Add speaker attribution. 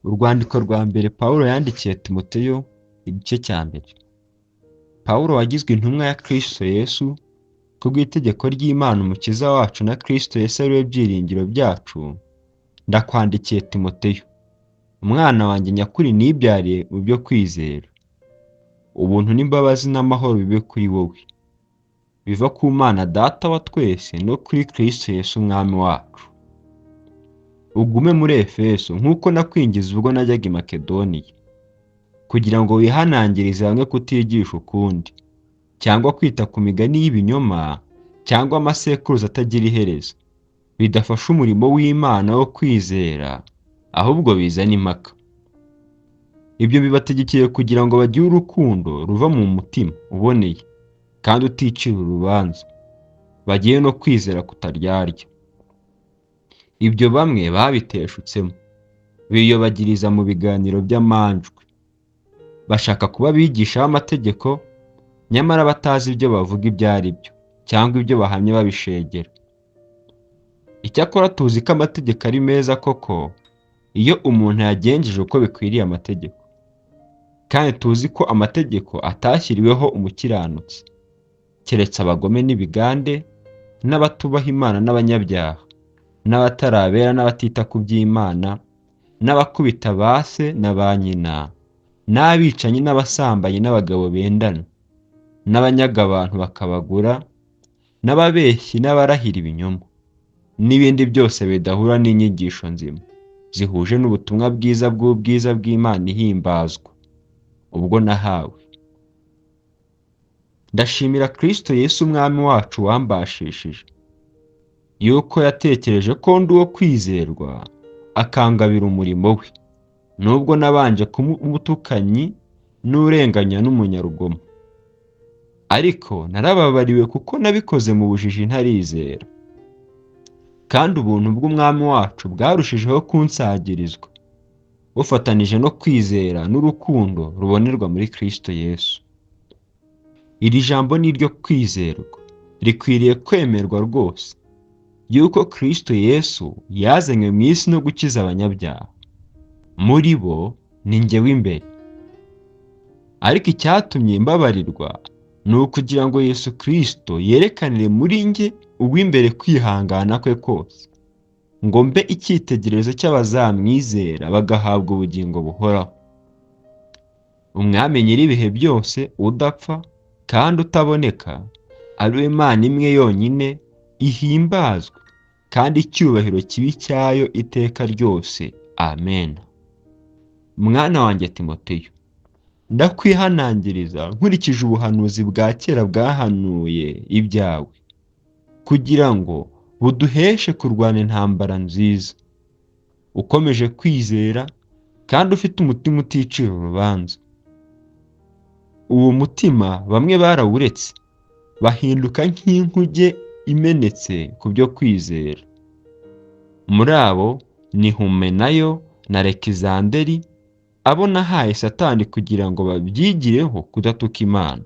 Speaker 1: Urwandiko rwa mbere Pawulo yandikiye Timoteyo, igice cya mbere. Pawulo wagizwe intumwa ya Kristo Yesu, kubw'itegeko ry'Imana Umukiza wacu na Kristo Yesu ari we byiringiro byacu, ndakwandikiye Timoteyo, umwana wanjye nyakuri nibyariye mu byo kwizera. Ubuntu n'imbabazi n'amahoro bibe kuri wowe, biva ku Mana Data wa twese no kuri Kristo Yesu Umwami wacu. Ugume muri Efeso nk'uko nakwingiza ubwo najyaga i Makedoniya, kugira ngo wihanangirize bamwe kutigisha ukundi, cyangwa kwita ku migani y'ibinyoma cyangwa amasekuruza atagira iherezo, bidafasha umurimo w'Imana wo kwizera, ahubwo bizana impaka. Ibyo bibategekeye kugira ngo bagire urukundo ruva mu mutima uboneye kandi uticira urubanza, bagire no kwizera kutaryarya. Ibyo bamwe babiteshutsemo, biyobagiriza mu biganiro by'amanjwe, bashaka kuba abigisha b'amategeko, nyamara batazi ibyo bavuga ibyo ari byo cyangwa ibyo bahamya babishegera. Icyakora tuzi ko amategeko ari meza koko iyo umuntu yagenjeje uko bikwiriye amategeko, kandi tuzi ko amategeko atashyiriweho umukiranutsi, keretse abagome n'ibigande, n'abatubaha Imana n'abanyabyaha, n'abatarabera n'abatita ku by'Imana, n'abakubita ba se na ba nyina, n'abicanyi n'abasambanyi n'abagabo bendana, n'abanyaga abantu bakabagura, n'ababeshyi n'abarahira ibinyoma, n'ibindi byose bidahura n'inyigisho nzima zihuje n'ubutumwa bwiza bw'ubwiza bw'Imana ihimbazwa, ubwo nahawe. Ndashimira Kristo Yesu Umwami wacu wambashishije, yuko yatekereje ko ndi uwo kwizerwa, akangabira umurimo we, nubwo nabanje kuba umutukanyi n'urenganya n'umunyarugomo. Ariko narababariwe kuko nabikoze mu bujiji ntarizera. Kandi ubuntu bw'Umwami wacu bwarushijeho kunsagirizwa, bufatanije no kwizera n'urukundo rubonerwa muri Kristo Yesu. Iri jambo ni iryo kwizerwa, rikwiriye kwemerwa rwose, yuko Kristo Yesu yazanywe mu isi no gukiza abanyabyaha. Muri bo ni njye w'imbere. Ariko icyatumye mbabarirwa ni ukugira ngo Yesu Kristo yerekanire muri njye uw'imbere kwihangana kwe kose, ngo mbe icyitegererezo cy'abazamwizera bagahabwa ubugingo buhoraho. Umwami nyir'ibihe byose udapfa kandi utaboneka, ari we Mana imwe yonyine ihimbazwe kandi icyubahiro kibe icyayo iteka ryose. Amen. Mwana wanjye Timoteyo, ndakwihanangiriza nkurikije ubuhanuzi bwa kera bwahanuye ibyawe, kugira ngo buduheshe kurwana intambara nziza, ukomeje kwizera kandi ufite umutima uticira urubanza. Uwo mutima bamwe barawuretse, bahinduka nk'inkuge imenetse ku byo kwizera. Muri abo ni Humenayo na Alekizanderi, abo nahaye Satani kugira ngo babyigireho kudatuka Imana.